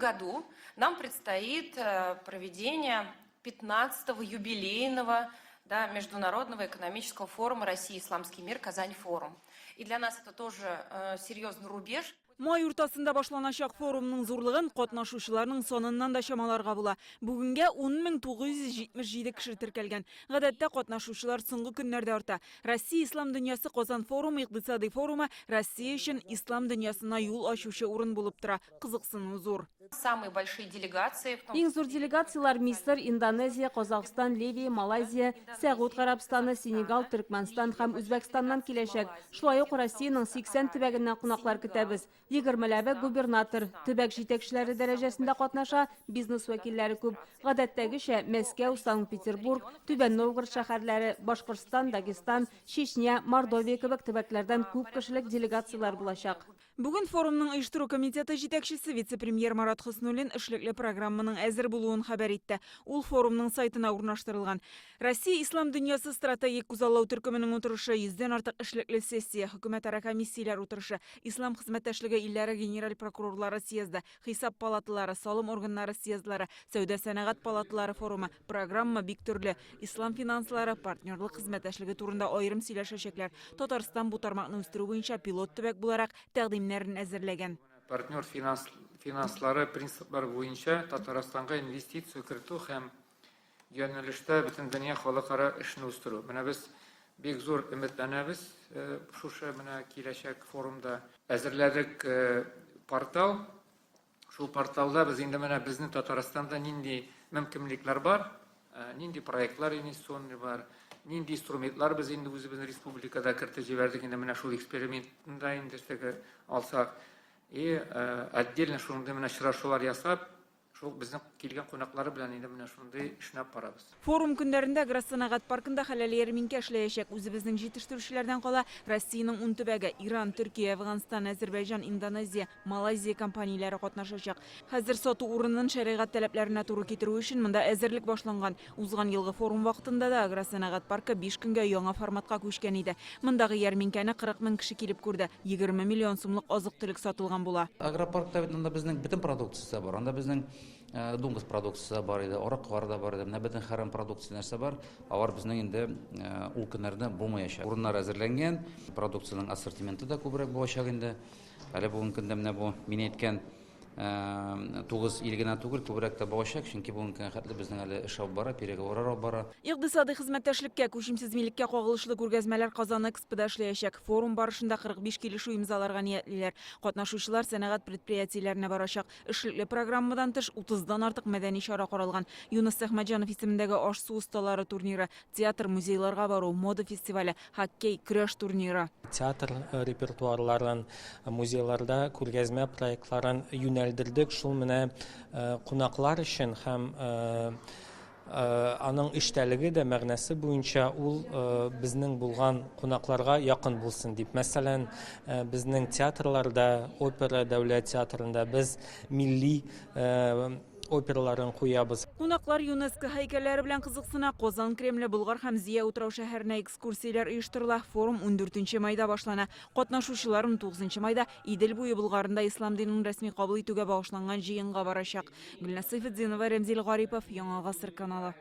году нам предстоит проведение 15-го юбилейного, да, Международного экономического форума «Россия. Исламский мир. Казань-форум». И для нас это тоже серьезный рубеж. Май уртасында башланачак форумның зурлыгын катнашучыларның саныннан да чамаларга була. Бүгенгә 10 977 кеше теркәлгән. Гадәттә катнашучылар соңгы көннәрдә арта. Россия ислам дөньясы Казан форумы икътисадый форумы Россия өчен ислам дөньясына юл ачучы урын булып тора. Кызыксыну зур. Самые большие делегации. Иң зур делегацияләр Мисыр, Индонезия, Казахстан, Ливия, Малайзия, Сәгуд Гарәбстаны, Сенегал, Төркмәнстан һәм Үзбәкстаннан киләчәк. Шулай ук Россиянең 80 төбәгеннән кунаклар көтәбез. Егермеләбе губернатор, төбәк җитәкчеләре дәрәҗәсендә катнаша, бизнес вәкилләре күп. Гадәттәгечә, Мәскәү, Санкт-Петербург, Түбән Новгород шәһәрләре, Башкортстан, Дагестан, Чечня, Мордовия кебек төбәкләрдән күп кешелек делегацияләр булачак. Бүген форумның оештыру комитеты җитәкчесе вице-премьер Марат Хөснуллин эшлекле программаның әзер булуын хәбәр итте. Ул форумның сайтына урнаштырылган. Россия ислам дөньясы стратегик күзаллау төркеменең утырышы, йөздән артык эшлекле сессия, хөкүмәтара комиссияләр утырышы, ислам хезмәттәшлеге илләре генераль прокурорлары съезды, хисап палаталары, салым органнары съездлары, сәүдә-сәнәгать палаталары форумы, программа бик төрле. Ислам финанслары, партнерлык хезмәттәшлеге турында аерым сөйләшәчәкләр. Татарстан бу тармакны үстерү буенча пилот төбәк буларак тәкъдимнәрен әзерләгән. Партнер финанс, финанслары принциплары буенча Татарстанга инвестиция кертү һәм юнәлештә бөтендөнья халыкара эшне үстерү. Менә без бик зур өметләнәбез шушы менә киләчәк форумда. Әзерләдек портал. Шул порталда без инде менә безнең Татарстанда нинди мөмкинлекләр бар, нинди проектлар инвестиционный бар, нинди инструментлар без инде үзебезнең республикада кертеп җибәрдек инде менә шул экспериментында инде теге алсак. И отдельно шундый менә очрашулар ясап, шул безнең килгән кунаклары белән инде менә шундый эшне алып барабыз. Форум көннәрендә Агросәнәгать паркында хәләл ярминкә эшләячәк. Үзебезнең җитештерүчеләрдән кала, Россиянең ун төбәге, Иран, Төркия, Әфганстан, Әзербайҗан, Индонезия, Малайзия компанияләре катнашачак. Хәзер сату урынын шәригать таләпләренә туры китерү өчен монда әзерлек башланган. Узган елгы форум вакытында да Агросәнәгать паркы биш көнгә яңа форматка күчкән иде. Мондагы ярминкәне 40 мең кеше килеп күрде, 20 миллион сумлык азык-төлек сатылган була. Агропаркта бит анда безнең бөтен продукция бар. Анда безнең дуңгыз продукциясе бар иде, аракылар да бар иде. Менә бөтен хәрам продукция нәрсә бар, алар безнең инде ул көннәрдә булмаячак. Урыннар әзерләнгән, продукциянең ассортименты да күбрәк булачак инде. Әле бүгенге көндә менә бу мин әйткән тугыз ил генә түгел, күбрәк тә булачак, чөнки бүгенге көнгә хәтле безнең әле эш алып бара, переговорлар алып бара. Икътисадый хезмәттәшлеккә, күчемсез милеккә кагылышлы күргәзмәләр Казан Экспода эшләячәк. Форум барышында 45 килешү имзаларга ниятлиләр. Катнашучылар сәнәгать предприятиеләренә барачак. Эшлекле программадан тыш, утыздан артык мәдәни чара каралган. Юныс Әхмәтҗанов исемендәге аш-су осталары турниры, театр, музейларга бару, мода фестивале, хоккей, көрәш турниры. Театр репертуарларын, музейларда күргәзмә проектларын юнәлдердек. Шул менә кунаклар өчен һәм аның эчтәлеге дә, мәгънәсе буенча ул безнең булган кунакларга якын булсын дип. Мәсәлән, безнең театрларда, опера дәүләт театрында без милли операларын куябыз. Кунаклар ЮНЕСКО һәйкәлләре белән кызыксына, Казан Кремле, Болгар һәм Зөя утрау-шәһәренә экскурсияләр оештырыла. Форум ундүртенче майда башлана. Катнашучылар унтугызынчы майда Идел буе Болгарында ислам динен рәсми кабул итүгә багышланган җыенга барачак. Гөлназ Сәйфетдинова, Рәмзил Гарипов, Яңа Гасыр каналы.